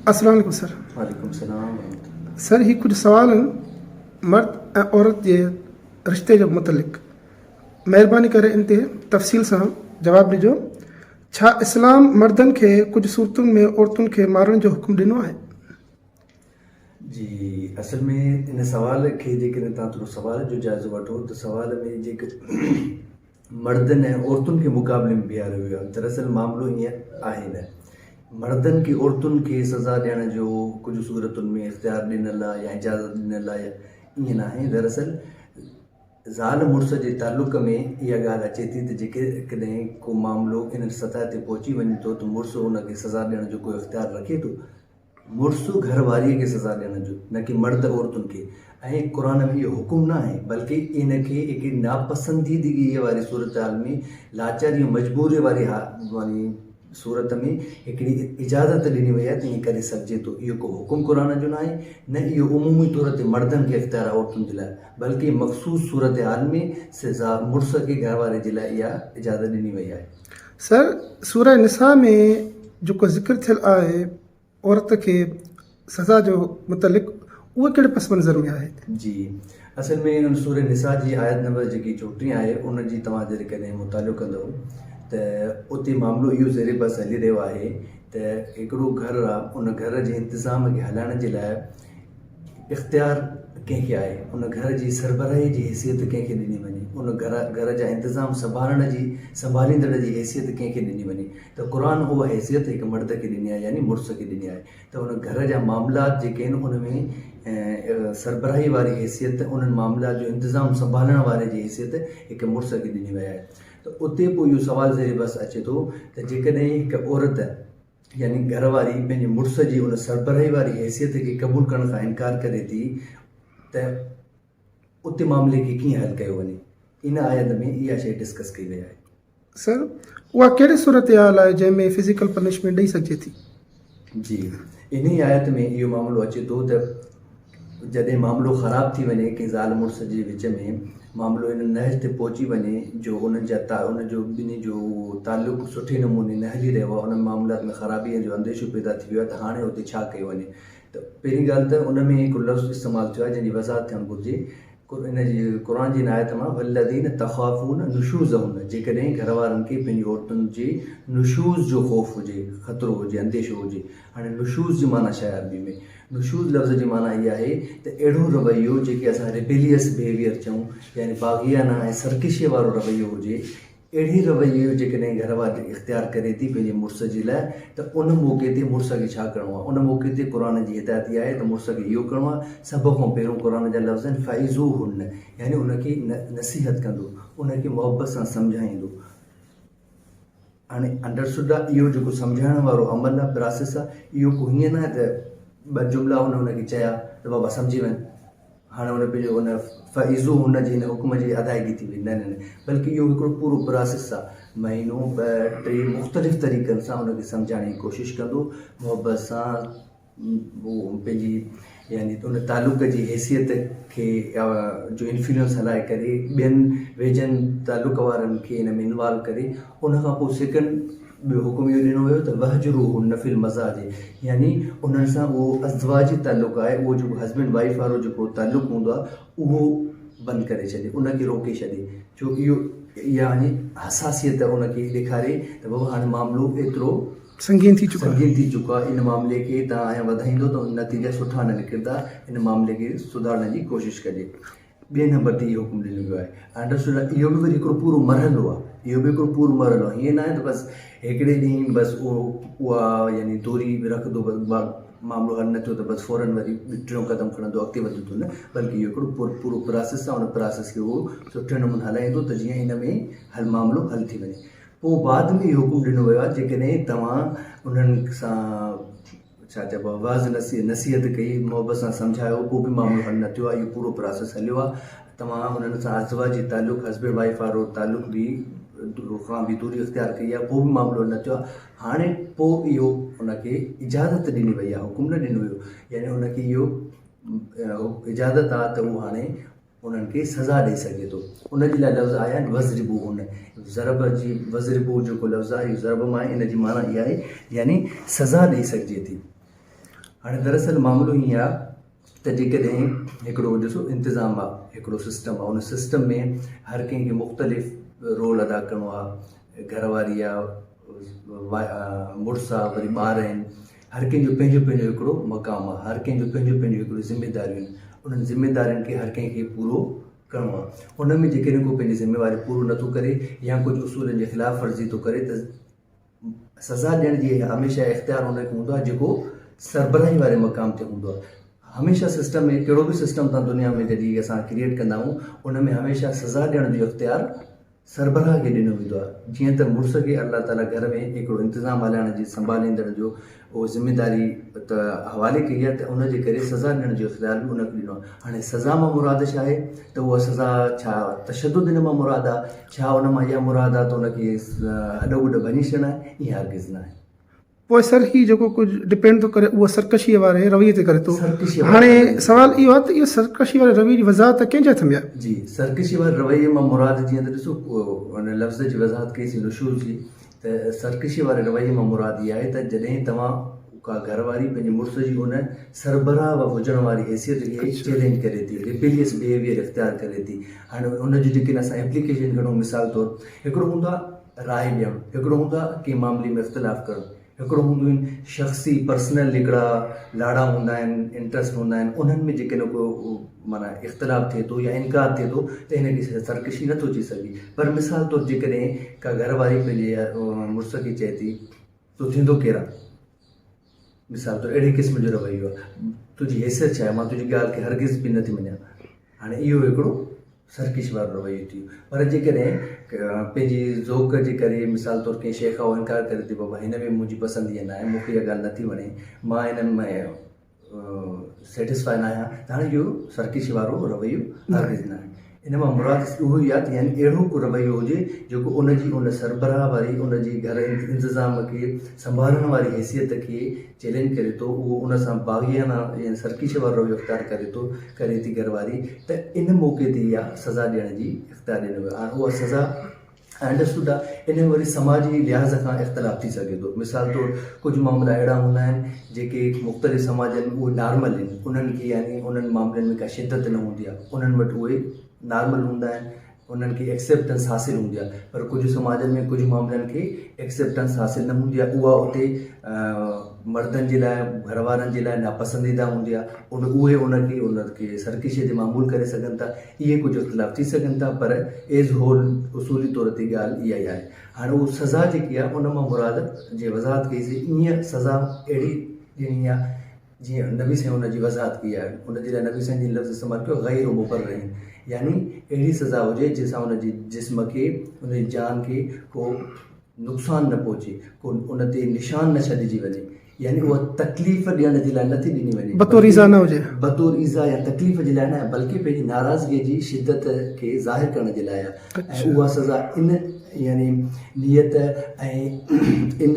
السلام عليڪم سر. وعليڪم السلام ورحمة الله. سر هي ڪجهه سوال آهن مرد ۽ عورت جي رشتي جي متعلق مهرباني ڪري ان تي تفصيل سان جواب ڏجو ڇا اسلام مردن کي ڪجهه صورتن ۾ عورتن کي مارڻ جو حڪم ڏنو آهي؟ جي اصل ۾ ان سوال کي جيڪڏهن توهان ٿورو سوال جو جائزو وٺو ته سوال ۾ جيڪي مردن ۽ عورتن کي مقابلي ۾ بيهاريو ويو آهي دراصل معاملو ائين آهي نه مردن کي عورتن کي سزا ڏيڻ جو ڪجهه صورتن ۾ اختيار ڏنل آهي يا اجازت ڏنل آهي ائين ناهي دراصل زال مڙس جي تعلق ۾ اها ڳالهه اچي ٿي ته جيڪڏهن ڪو معاملو ان سطح تي پهچي وڃي ٿو ته مڙس ان کي سزا ڏيڻ جو ڪو اختيار رکي ٿو مڙس گهر واريء کي سزا ڏيڻ جو، نه ڪي مرد عورتن کي ۽ قرآن ۾ اهو حڪم نه آهي، بلڪه ان کي هڪ ناپسنديدگيء واري صورتحال ۾ لاچاري ۽ مجبوريء واري يعني صورت ۾ هڪڙي اجازت ڏني وئي آهي ته ائين ڪري سگهجي ٿو. اهو ڪو حڪم قرآن جو نه آهي، نه اهو عمومي طور تي مردن کي اختيار آهي عورتن جي لاء، بلڪه مخصوص صورتحال ۾ سزا مڙس کي گهر واري جي لاء اها اجازت ڏني وئي آهي. سر سوره نساء ۾ جيڪو ذڪر ٿيل آهي عورت کي سزا جو متعلق اهو ڪهڙي پس منظر ۾ آهي؟ جي اصل ۾ ان سوره نساء جي آيت نمبر جيڪي 34 آهي ان جي توهان جيڪڏهن مطالعو ڪندؤ ته اتي معاملو اهو زير بحث هلي رهيو آهي ته هڪڙو گهر آ ان گهر جي انتظام کي هلائڻ جي لاء اختيار ڪنهن کي آهي؟ ان گهر جي سربراهيء جي حيثيت ڪنهن کي ڏني وڃي؟ ان گهر گهر جا انتظام سنڀالڻ جي سنڀاليندڙ جي حيثيت ڪنهن کي ڏني وڃي؟ ته قرآن اها حيثيت هڪ مرد کي ڏني آهي يعني مڙس کي ڏني آهي ته ان گهر جا معاملات جيڪي آهن ان ۾ سربراهي واري حيثيت انهن معاملات جو انتظام سنڀالڻ واري جي حيثيت هڪ مڙس کي ڏني وئي آهي ته اتي پوء اهو سوال زير بحث اچي ٿو ته جيڪڏهن هڪ عورت يعني گهر واري پنهنجي مڙس جي ان سربراهي واري حيثيت کي قبول ڪرڻ کان انڪار ڪري ٿي ته اتي معاملي کي ڪيئن حل ڪيو وڃي؟ ان آيت ۾ اها شيء ڊسڪس ڪئي وئي آهي. سر اها ڪهڙي صورتحال آهي جنهن ۾ فزيڪل پنشمينٽ ڏئي سگهجي ٿي؟ جي انهي آيت ۾ اهو معاملو اچي ٿو ته جڏهن معاملو خراب ٿي وڃي ڪنهن زال مڙس جي وچ ۾ معاملو ان نهج تي پهچي وڃي جو انهن جا تا ان جو ٻنهي جو اهو تعلق سٺي نموني نه هلي رهيو آهي انهن معاملات ۾ خرابيء جو انديشو پيدا ٿي ويو آهي ته هاڻي اتي ڇا ڪيو وڃي ته پهرين ڳالهه ته ان ۾ هڪ لفظ استعمال ٿيو آهي جنهن جي وضاحت ٿيڻ گهرجي ان جي قرآن جي ان آيت مان والذين تخافون نشوزهن جيڪڏهن گهر وارن کي پنهنجي عورتن جي نشوز جو خوف هجي خطرو هجي انديشو هجي هاڻي نشوز جي معنيٰ ڇا آهي عربي ۾ نشوز لفظ جي معنيٰ اها آهي ته اهڙو رويو جيڪي اسان Rebellious Behavior چئون يعني باغيانه ۽ سرڪشيء وارو رويو هجي، اهڙي رويي جو جيڪڏهن گهر واري اختيار ڪري ٿي پنهنجي مڙس جي لاء ته ان موقعي تي مڙس کي ڇا ڪرڻو آهي؟ ان موقعي تي قرآن جي هدايت اها آهي ته مڙس کي اهو ڪرڻو آهي، سڀ کان پهريون قرآن جا لفظ آهن فعظوهن يعني ان کي نصيحت ڪندو، ان کي محبت سان سمجهائيندو. هاڻي انڊرسٽوڊ آ اهو جيڪو سمجهائڻ وارو عمل آ پراسيس آ اهو ڪو هيئن ناهي ته ٻه جملا هن هن کي چيا ته بابا سمجهي وڃ هاڻي هن پنهنجو ان فعيزو هن جي هن حڪم جي ادائگي ٿي وئي نه نه نه بلڪه اهو هڪڙو پورو پراسيس آ مهينو ٻه ٽي مختلف طريقن سان هن کي سمجهائڻ جي ڪوشش ڪندو محبت سان هو پنهنجي يعني ان تعلق جي حيثيت کي جو انفلوئنس هلائي ڪري ٻين ويجهن تعلق وارن کي ان ۾ انوالو ڪري ان کان پوء سيڪنڊ ٻيو حڪم اهو ڏنو ويو ته وهجروهن في المضاجع يعني انهن سان اهو ازدواجي تعلق آهي اهو جيڪو هسبينڊ وائيف وارو جيڪو تعلق هوندو آهي اهو بند ڪري ڇڏي ان کي روڪي ڇڏي ڇو اهو يعني حساسيت ان کي ڏيکاري ته بابا هاڻي معاملو ايترو سنگين ٿي چڪو آهي. سنگين ٿي چڪو آهي ان معاملي کي توهان اڃا وڌائيندو ته نتيجا سٺا نه نڪرندا ان معاملي کي سڌارڻ جي ڪوشش ڪجي ٻئي نمبر تي اهو حڪم ڏنو ويو آهي انڊرسٽوڊ آهي اهو به وري هڪڙو پورو مرحلو آهي اهو به هڪڙو پورو مرحلو آهي ائين نه آهي ته بس هڪڙي ڏينهن بس اهو اها يعني دوري رکندو بس معاملو حل نه ٿيو ته بس فورن وري ٽيون قدم کڻندو اڳتي وڌندو نه بلڪه اهو هڪڙو پورو پراسيس آهي ان پراسيس کي اهو سٺي نموني هلائيندو ته جيئن ان ۾ حل معاملو حل ٿي وڃي پوء بعد ۾ اهو حڪم ڏنو ويو آهي جيڪڏهن توهان انهن سان ڇا چئبو آهي وعظ نصيحت ڪئي محبت سان سمجهايو پوء به معاملو حل نه ٿيو آهي اهو پورو پراسيس هليو آهي توهان انهن سان ازدواجي تعلق هسبينڊ وائيف وارو تعلق به کان به دوري اختيار ڪئي آهي پوء به معاملو حل نه ٿيو آهي هاڻي پوء اهو ان کي اجازت ڏني وئي آهي حڪم نه ڏنو ويو يعني ان کي اهو اجازت آهي ته هو هاڻي انهن کي سزا ڏئي سگهي ٿو. ان جي لاء لفظ آيا آهن وضربوهن. ضرب جي وضربو جيڪو لفظ آهي اهو ضرب مان آهي ان جي معنيٰ اها آهي يعني سزا ڏئي سگهجي ٿي. هاڻي دراصل معاملو ائين آ ته جيڪڏهن هڪڙو ڏسو انتظام آ هڪڙو سسٽم آ ان سسٽم ۾ هر ڪنهن کي مختلف رول ادا ڪرڻو آ گهر واري آ مڙس آ وري ٻار آهن هر ڪنهن جو پنهنجو پنهنجو هڪڙو مقام آ هر ڪنهن جو پنهنجو پنهنجو هڪڙو ذميداريون آهن انهن ذميدارين کي هر ڪنهن کي پورو ڪرڻو آ ان ۾ جيڪڏهن ڪو پنهنجي ذميواري پورو نٿو ڪري يا ڪجهه اصولن جي خلاف ورزي ٿو ڪري ته سزا ڏيڻ جي هميشه اختيار ان کي هوندو آهي جيڪو سربراهي واري مقام تي هوندو آهي. هميشه سسٽم ۾ ڪهڙو به سسٽم تان دنيا ۾ جڏهن اسان ڪريئيٽ ڪندا آهيون ان ۾ هميشه سزا ڏيڻ جو اختيار سربراهه کي ڏنو ويندو آهي. جيئن ته مڙس کي الله تعالي گهر ۾ هڪڙو انتظام هلائڻ جي سنڀاليندڙ جو اهو ذميداري ته حوالي ڪئي آهي ته ان جي ڪري سزا ڏيڻ جو اختيار به ان کي ڏنو آهي. هاڻي سزا مان مراد ڇا آهي ته اها سزا ڇا تشدد ان مان مراد آهي ڇا ان مان اها مراد آهي ته ان کي هڏ گڏ ڀڃي ڇڏڻ آهي ائين هرگز ناهي. پوء سر هي جيڪو ڪجهه ڊپينڊ ٿو ڪري اهو سرڪشيء واري رويي تي ڪري ٿو. هاڻي سوال اهو آهي ته اهو سرڪشي واري رويي جي وضاحت ڪنهن جي هٿ ۾ آهي؟ جي سرڪشي واري رويي مان مراد جيئن ته ڏسو ان لفظ جي وضاحت ڪئي سين نشوز جي ته سرڪشي واري رويي مان مراد اها آهي ته جڏهن توهان ڪا گهر واري پنهنجي مڙس جي ان سربراهه هجڻ واري حيثيت کي چئلينج ڪري ٿي، Rebellious Behavior اختيار ڪري ٿي. هاڻي ان جو جيڪڏهن اسان ايپليڪيشن کڻون مثال طور هڪڙو هوندو آهي راء ڏيڻ، هڪڙو هوندو آهي ڪنهن معاملي ۾ اختلاف ڪرڻ، هڪڙو هوندو آهن شخصي پرسنل هڪڙا لاڙا هوندا آهن انٽرسٽ هوندا آهن انهن ۾ جيڪڏهن ڪو معنيٰ اختلاف ٿئي ٿو يا انڪار ٿئي ٿو ته هن کي سرڪشي نٿو چئي سگهجي پر مثال طور جيڪڏهن ڪا گهر واري پنهنجي مڙس کي چئي ٿي تو ٿيندو ڪير آ مثال طور اهڙي قسم جو رويو آ تنهنجي حيثيت ڇا آهي مان تنهنجي ڳالهه کي هرگز به نٿي مڃان هاڻي اهو هڪڙو سرڪش وارو رويو ٿي ويو پر جيڪڏهن پنهنجي ذوق جي ڪري مثال طور ڪنهن شيء کان انڪار ڪري ٿي بابا هن ۾ منهنجي پسند اها ناهي مون کي اها ڳالهه نٿي وڻي مان هن ۾ سيٽسفائي ناهيان ته هاڻي اهو سرڪشي وارو رويو هرگز ناهي ان مان مراد اهو ئي آهي ته يعني اهڙو ڪو رويو هجي جيڪو ان جي ان سربراهه واري ان جي گهر انتظام کي سنڀالڻ واري حيثيت کي چئلينج ڪري ٿو اهو ان سان باغيانه يعني سرڪشي وارو رويو اختيار ڪري ٿو ڪري ٿي گهر واري ته ان موقعي تي اها سزا ڏيڻ جي اختيار ڏنو ويو هاڻي اها سزا انڊرسٽوڊ آ ان ۾ وري سماجي لحاظ کان اختلاف ٿي سگهي ٿو مثال طور ڪجهه معاملا اهڙا هوندا آهن جيڪي مختلف سماجن ۾ اهي نارمل آهن انهن کي يعني انهن معاملن ۾ ڪا شدت نه هوندي آهي انهن وٽ اهي نارمل هوندا آهن انهن کي ايڪسيپٽنس حاصل هوندي آهي پر ڪجهه سماجن ۾ ڪجهه معاملن کي ايڪسيپٽنس حاصل نه هوندي آهي اها اتي مردن جي لاء گهر وارن جي لاء ناپسنديده هوندي آهي ان اهي ان کي ان کي سرڪشي تي معمول ڪري سگهن ٿا اهي ڪجهه اختلاف ٿي سگهن ٿا پر ايز هول اصولي طور تي ڳالهه اها ئي آهي. هاڻي اهو سزا جيڪي آهي ان مان مراد جي وضاحت ڪئي سي ايئن سزا اهڙي ڏيڻي آهي جيئن نبي سائين ان جي وضاحت ڪئي آهي ان جي لاء نبي سائين جن لفظ استعمال ڪيو غير مبرح يعني اهڙي سزا هجي جنهن سان ان جي جسم کي ان جي جان کي ڪو نقصان نه پهچي ڪو ان تي نشان نه ڇڏجي وڃي يعني اها تڪليف ڏيڻ جي لاء نٿي ڏني وڃي بطور ايذاء نه هجي. بطور ايذاء يا تڪليف جي لاء نه بلڪه پنهنجي ناراضگيء جي شدت کي ظاهر ڪرڻ جي لاء آهي ۽ اها سزا ان يعني نيت ۽ ان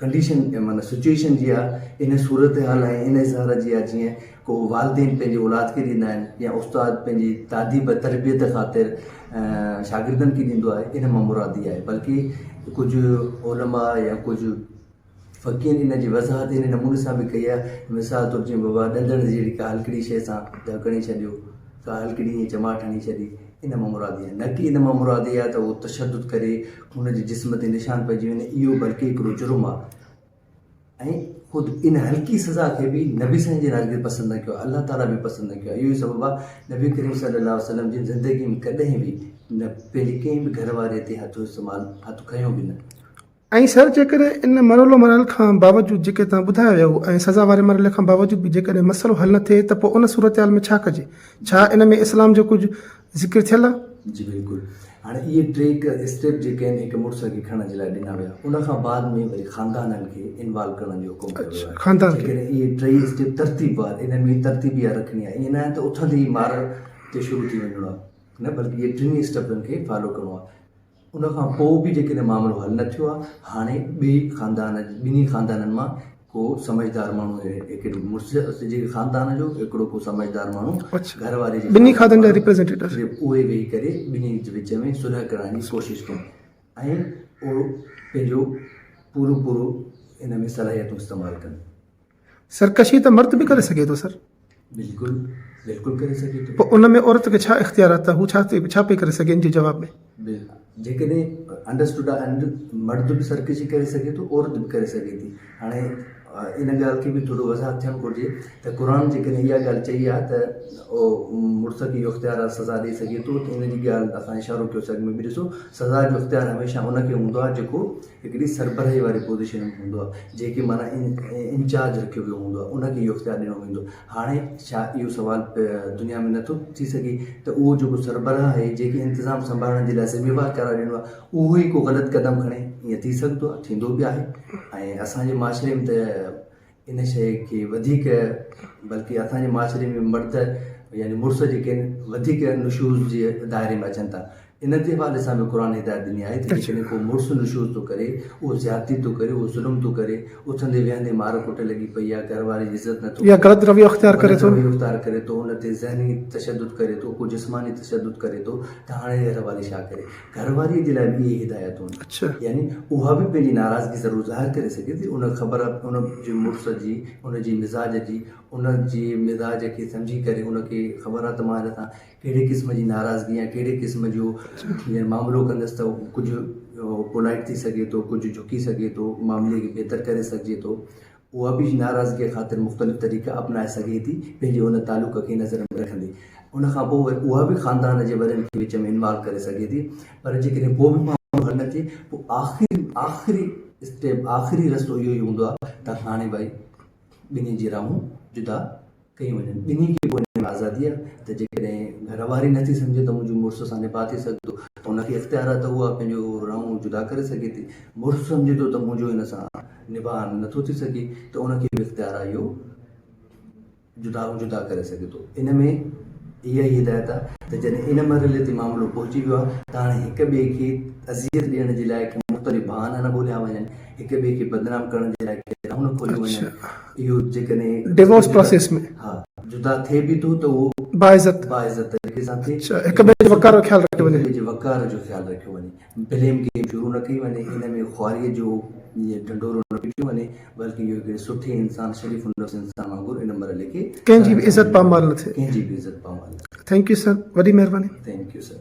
ڪنڊيشن معنيٰ سچوئيشن جي آهي ان صورتحال ۽ ان اظهار جي آهي جيئن ڪو والدين پنهنجي اولاد کي ڏيندا آهن يا استاد پنهنجي تاديب تربيت خاطر شاگردن کي ڏيندو آهي ان مان مراد اها آهي بلڪه ڪجهه علماء يا ڪجهه فقيهن ان جي وضاحت ان نموني سان به ڪئي آهي مثال طور جيئن بابا ڏندڻ جهڙي ڪا هلڪڙي شيء سان ڌڪ هڻي ڇڏيو ڪا هلڪڙي ائين چماٽ هڻي ڇڏي ان مان مراد اها آهي نه ڪي ان مان مراد اها آهي ته اهو تشدد ڪري ان جي جسم تي نشان پئجي وڃي اهو بلڪه هڪڙو جرم آهي ۽ خود ان هلڪي سزا کي به نبي سائين جن هرگز پسند نه ڪيو آهي، الله تعاليٰ به پسند نه ڪيو آهي. اهو ئي سبب آهي نبي ڪريم صلي الله عليه وسلم جن زندگي ۾ ڪڏهن به نه پنهنجي ڪنهن به گهر واري تي هٿ استعمال هٿ کنيو به نه. ۽ سر جيڪڏهن ان مرحلو مراحل کان باوجود جيڪي توهان ٻڌايا ويا هو ۽ سزا واري مرحلي کان باوجود به جيڪڏهن مسئلو حل نه ٿئي ته پوء ان صورتحال ۾ ڇا ڪجي؟ ڇا ان ۾ اسلام جو ڪجهه ذڪر ٿيل آ؟ جي بلڪل هاڻي اهي ٽي اسٽيپ جيڪي آهن هڪ مڙس کي کڻڻ جي لاء ڏنا ويا ان کان بعد ۾ وري خاندانن کي انوالو ڪرڻ جو حڪم ڪيو ويو آهي خاندان کي جيڪڏهن اهي ٽئي اسٽيپ ترتيب وار انهن ۾ ترتيب اها رکڻي آهي ائين نه آهي ته اٿندي ئي مارڻ تي شروع ٿي وڃڻو آهي نه بلڪه اهي ٽنهي اسٽيپن کي فالو ڪرڻو آهي ان کان پوء به جيڪڏهن معاملو حل نه ٿيو آهي هاڻي ٻئي خاندان ٻنهي خاندانن مان ڪو سمجهدار ماڻهو هڪڙو مڙس جي خاندان جو هڪڙو ڪو سمجهدار ماڻهو گهر واري جي ٻنهي خاندان جا ريپريزنٽيٽو اهي ويهي ڪري ٻنهي جي وچ ۾ صلح ڪرائڻ جي ڪوشش ڪن ۽ اهو پنهنجو پورو پورو ان ۾ صلاحيتون استعمال ڪن. سرڪشي ته مرد به ڪري سگهي ٿو سر. بلڪل بلڪل ڪري سگهي ٿو. پوء ان ۾ عورت کي ڇا اختيار آهي ته هو ڇا ڇا پئي ڪري سگهي ان جي جواب ۾؟ بلڪل جيڪڏهن انڊرسٽوڊ آهي مرد به سرڪشي ڪري سگهي ٿو عورت به ڪري سگهي ٿي هاڻي ان ڳالهه کي به ٿورو وضاحت ٿيڻ گهرجي ته قرآن جيڪڏهن اها ڳالهه چئي آهي ته مڙس کي اهو اختيار آهي سزا ڏئي سگهي ٿو ته ان جي ڳالهه اسان اشارو ڪيوسي اڳ ۾ به ڏسو سزا جو اختيار هميشه ان کي هوندو آهي جيڪو هڪڙي سربراهي واري پوزيشن ۾ هوندو آهي جنهن کي معنيٰ انچارج رکيو ويو هوندو آهي ان کي اهو اختيار ڏنو ويندو آهي هاڻي ڇا اهو سوال دنيا ۾ نٿو ٿي سگهي ته اهو جيڪو سربراهه آهي جنهن کي انتظام سنڀالڻ جي لاء ذميوار قرار ڏنو آهي اهو ئي ڪو غلط قدم کڻي ائين ٿي سگهندو آهي ٿيندو به آهي ۽ اسان جي معاشري ۾ ته ان شيء کي وڌيڪ بلڪه اسان جي معاشري ۾ مرد يعني مڙس جيڪي آهن وڌيڪ نشوز جي دائري ۾ اچن ٿا ان جي حوالي سان به قرآن هدايت ڏني آهي ته جيڪڏهن ڪو مڙس نشوز ٿو ڪري، اهو زيادتي ٿو ڪري، اهو ظلم ٿو ڪري، اٿندي ويهندي مار ڪٽ لڳي پئي آهي، گهر واري جي عزت نٿو يا غلط رويو اختيار ڪري ٿو. غلط رويو اختيار ڪري ٿو، ان تي ذهني تشدد ڪري ٿو، ڪو جسماني تشدد ڪري ٿو ته هاڻي گهر واري ڇا ڪري؟ گهر واريء جي لاء به اهي هدايتون آهن. يعني اها به پنهنجي ناراضگي ضرور ظاهر ڪري سگهي ٿي، ان خبر ان جي مڙس جي، ان جي مزاج جي، ان جي مزاج کي سمجهي ڪري ان کي خبر آهي ته مان هن سان ڪهڙي قسم جي ناراضگي يا ڪهڙي قسم جو يعني معاملو ڪندس ته ڪجهه پولائيٽ ٿي سگهي ٿو ڪجهه جهڪي سگهي ٿو معاملي کي بهتر ڪري سگهجي ٿو اها به ناراضگي خاطر مختلف طريقا اپنائي سگهي ٿي پنهنجي ان تعلق کي نظر ۾ رکندي ان کان پوء وري اها به خاندان جي وڏن کي وچ ۾ انوالو ڪري سگهي ٿي پر جيڪڏهن پوء به معاملو حل نه ٿئي پوء آخري آخري اسٽيپ آخري رستو اهو ئي هوندو آهي ته هاڻي ڀائي ٻنهي جي راهون جدا ڪيون وڃن. ٻنهي کي پوء ان ۾ آزادي آهي ته جيڪڏهن گهر واري نٿي سمجهي ته منهنجو مڙس سان نڀاء ٿي سگهندو ته ان کي اختيار آهي ته اها پنهنجو راهون جدا ڪري سگهي ٿي. مڙس سمجهي ٿو ته منهنجو هن سان نڀاء نٿو ٿي سگهي ته ان کي به اختيار آهي اهو جدا جدا ڪري سگهي ٿو. ان ۾ اها ئي هدايت آهي ته جڏهن ان مرحلي تي معاملو پهچي ويو آهي ته هاڻي هڪ ٻئي کي اذيت ڏيڻ جي لاء ڪي مختلف بهانا نه ڳوليا وڃن، هڪ ٻئي کي بدنام ڪرڻ جي لاء ڪي راهون نه کوليون وڃن. اهو جيڪڏهن ڊيورس پراسيس ۾ ها جدا ٿئي به ٿو ته اهو باعزت باعزت طريقي سان ٿئي، هڪ ٻئي جي وقار جو خيال رکيو وڃي، هڪ ٻئي جي وقار جو خيال رکيو وڃي، بليم گيم شروع نه ڪئي وڃي، ان ۾ خواريء جو ڍنڍورو نه پٽيو وڃي، بلڪه اهو هڪڙي سٺي انسان، شريف النفس انسان وانگر ان مرحلي کي ڪنهن جي به عزت پامال نه ٿئي، ڪنهن جي به عزت پامال نه ٿئي. Thank you سر وڏي مهرباني. Thank you sir.